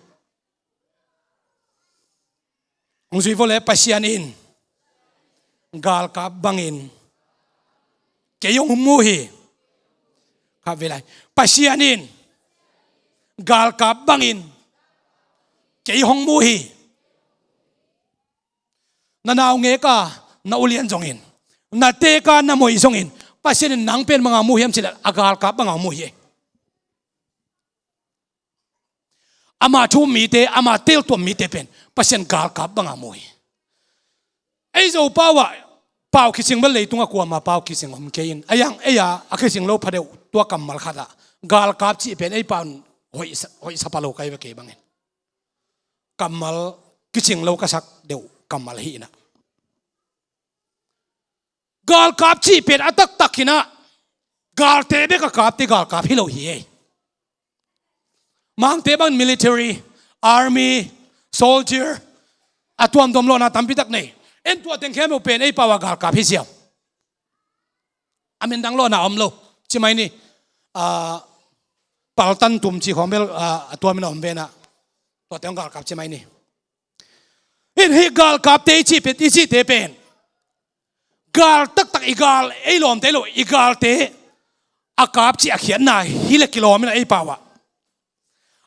Hong zui vo le, Pasian in galkap bangin kei hong mu hi. Khat vei lai. Pasian in galkap bangin kei hong mu hi. Na naungek a, na ulian zongin, na teek a, na moi zongin, Pasian in nang pen bang hong mu hiam cih leh a galkap bang hong mu hi. Ama thu-um mite, ama teeltuam mite pen Pasian galkap banga mu hi. Ei Zo pau ah pau kicing bel leitungah kuamah pau kicing om kei in. Ahi hang ei a, a kicing lo phadeuh tua kammal khat ah galkap cih pen ei pau in hoih sa, hoih sa pah lo ka hi ve kei bangin. Kammal kicing lo ka sak deuh kammal hi in ah. Galkap cih pen a taktak hi in ah, galte bek a kapte galkap hi lo hi ei. Mangte bang military, army, soldier, a tuamtuam lawhna tampi tak nei. En tua teng khempeuh pen ei pau a galkap hi ziau. A min dang lawhna om lo. Ci mai ni, ah, paltan tum cih khawng bel, ah, a tuam in a om ve in ah. Tua teng galkap ci mai ni. In hih galkapte i cih pen, i cihte pen gal taktak i gal, ei lawmte lo, i galte a kap cih a khiatna hi leh kilawm in ah ei pau ah.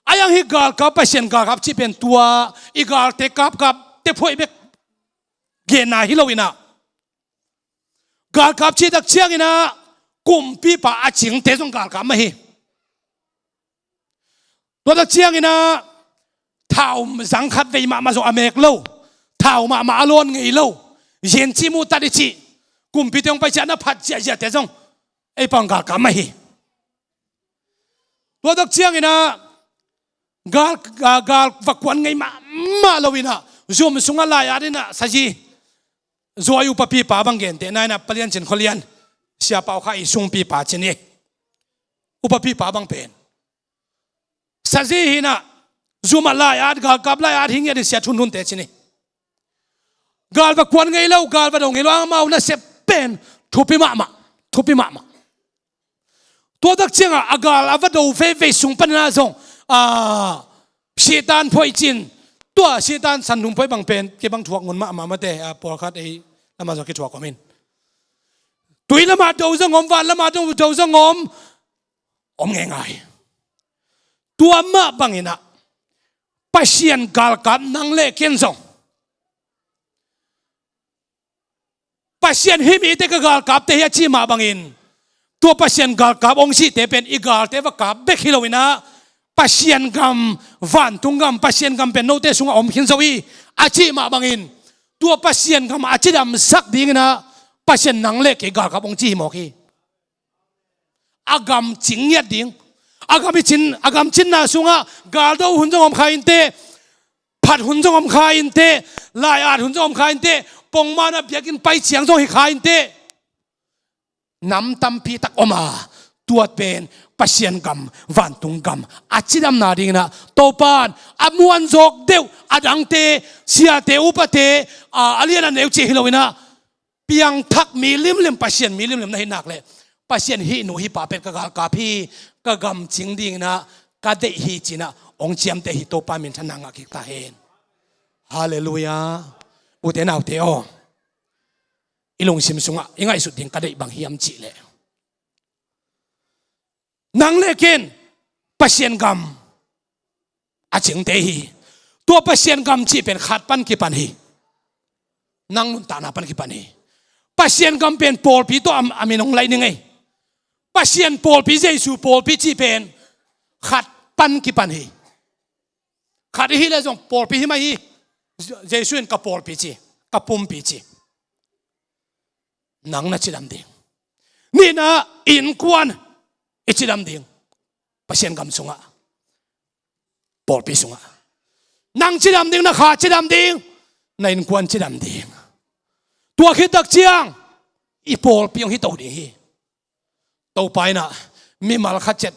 Ahi hang hih galkap, Pasian galkap cih pen tua i galte kapkap tephuaih bek genna hi lo in ah. Galkap cih tak ciangin ah, kumpipa a cingte zong galkap mah hi. Tua tak ciangin ah thau zang khat vei mahmah zong a mek lo, thau mahmah a lawn ngei lo, yen ci mu tat i cih, kumpite hong pai ciah na phat ziahziahte zong ei pang galkap mah hi. Tua tak ciangin ah gal, gal, gal va kuan ngei mahmah lo in ah zum sungah lai-at in ah sazi, zua i upapipa bang gentehna in ah Paliancin Khualian, Sia Pau Kha i sungpipa ci ni, upapipa bang pen sazi hi in ah, zum ah lai-at, galkap lai-at hi ngiat in, siat hunhunte ci ni. Gal va kuan ngei lo, gal va do ngei lo, amau nasep pen thupi mahmah, thupi mahmah. Tua tak ciangah a gal a va do veivei sung panin ah zong, a, sitan phoih cin, tua sitan santhum phoih bang pen kei bang thuak ngun mahmah mate, a, pawlkhat ei lamah zong kithuak om in. Tui lamah do zong om, van lamah do, do zong om, om ngeingai. Tua mah bangin ah Pasian galkap nang le ken zong, Pasian hih mite ka galkapte hi a cih mah bangin, tua Pasian galkap hong cihte pen i galte va kap bek hi lo in ah, Pasian gam, vantung gam, Pasian gam pen note sungah om khin zo hi a cih mah bangin, tua Pasian gam a cidamsak dingin ah Pasian nang le kei galkap hong ci hi mawk hi. A gam cing ngiat ding. A gam i cin, a gam cinna sungah galdo hun zong om kha inteh, phat hun zong om kha inteh, lai-at hun zong om kha inteh, pongman a biakinn pai ciang zong hi kha inteh. Nam tampi tak om a, tuat pen Pasian gam, vantung gam a cidamna dingin ah Topa in a muanzawk deuh a dangte, siate, upate, a, a lian a neu ci hi lo in ah, piangthak mi limlim, Pasian mi limlim na hih nak leh, Pasian hih nu hih pa pen ka galkap hi, ka gam cing dingin ah ka deih hi ci-in ah hong ciamteh hi. Topa minthanna ngah kik ta hen. Halleluiah. Ute naute aw, i lungsim sungah i ngaihsut ding ka deih bang hiam cih leh, nang le ken Pasian gam a cingte hi. Tua Pasian gam cih pen khat pan kipan hi. Nang nuntakna pan kipan hi. Pasian gam pen pawlpi tawh a, a min hong laih ning ei. Pasian pawlpi, Jesu pawlpi cih pen khat pan kipan hi. Khat i hih leh zong pawlpi hi mah hi. Jesu in ka pawlpi ci, ka pumpi ci. Nang na cidam ding. Nihna, innkuan i cidam ding. Pasian gam sungah, pawlpi sungah. Nang cidam ding, na kha cidam ding, na innkuan cidam ding. Tua khit tak ciang i pawlpi hong hi to ding hi. Topa in ah mimal khat ciat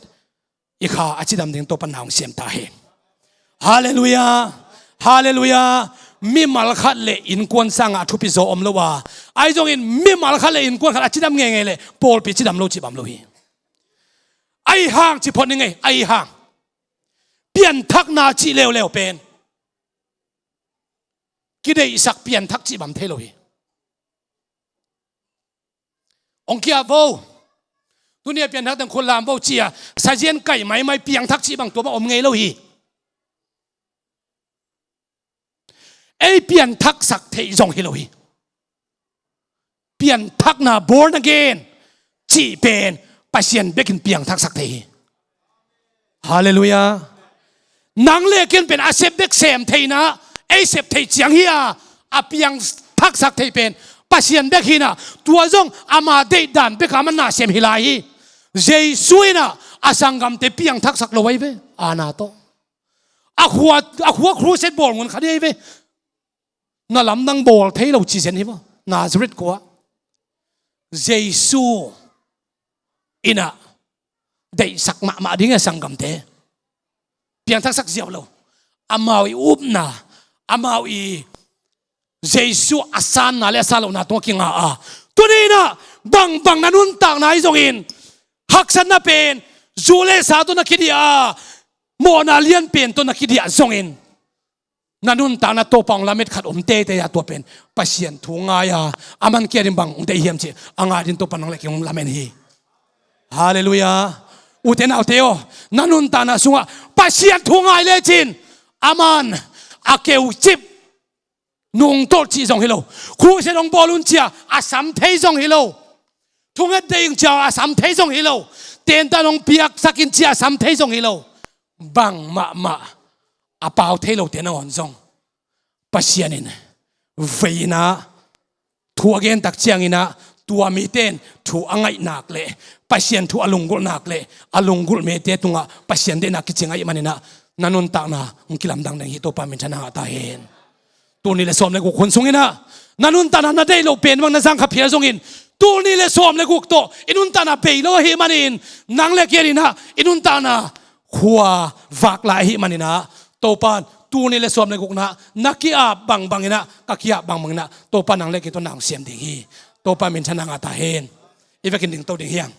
i kha a cidam ding Topa in na hong siam ta hen. Halleluiah. Halleluiah. Mimal khat le innkuan sangah a thupi zaw om lo a, ahi zongin mimal khat le innkuan khat a cidam ngeingei leh pawlpi cidam lo cih bang om lo hi. Ahi hang ci phot ning ei, ahi hang. Pianthakna cih leuleu pen kideihsak pianthak cih bang om thei lo hi. Hong kia vo. Tuni a pianthak teng khut lam vo ci-a sazian kaih maimai piangthak cih bang tua bang om ngei lo hi. Ei pianthaksak theih zong hi lo hi. Pianthakna, born again cih pen Pasian bekin piangthaksak thei hi. Halleluiah. Nang le ken pen a sep bek sem theihna, ei sep theih ciang hi a, a piangthaksak thei pen Pasian bek hi-in ah, tua zong ama deihdan bek a man na sem hi lai hi. Jesu in ah a sanggamte piangthaksak lo ahi ve, aana tawh. A khua, a khua crusade bawl ngun kha ding ahi ve. Na lamdang bawl thei lo ci zen hi maw. Nazareth khua. Jesu in ah deihsak mahmah ding a sanggamte. Piangthaksak ziau lo. Amau i upna, amau i Jesu a sanna le a san lohna tungah kinga a, tuni in ah bangbang na nuntakna ahi zongin, haksatna pen zu le sa tawh na kidiah a, mawhna lianpen tawh na kidiah zongin, na nuntakna Topa hong lamet khat om teitei a, tua pen Pasian thu ngai a, aman kia ding bang hong deih hiam cih a ngai ding Topa nang le kei hong lamen hi. Halleluiah. Ute naute aw, na nuntakna sungah Pasian thu ngai lecin, aman a keucip nungtolh cih zong hi lo. Crusade hong bawl un ci-a a sam thei zong hi lo. Thunget deih ing cia a sam thei zong hi lo. Tentan hong piaksak in cia a sam thei zong hi lo. Bang mahmah a pau thei lote nangawn zong Pasian in vei in ah thu a gen tak ciangin ah tua mite in thu a ngaih nak le Pasian thu a lunggulh nak le a lunggulh mite tungah Pasian deihna kici ngaih manin ah na nuntakna hong kilamdang ding hi. Topa minthanna ngah ta hen. Tul nih le sawm le guk hun sungin ah na nuntakna na deih loh pen bang na zangkha phial zongin tul nih le sawm le guk tawh i nuntakna bei lo ahih manin nang le kei in ah i nuntakna khua vak lai ahih manin ah Topa in tul nih le sawm le guk na na ki-ap bangbang in ah ka ki-ap bangbang in ah Topa nang le kei tawh na hong siam ding hi. Topa minthanna ngah ta hen. I vekin dingto ding hi hang.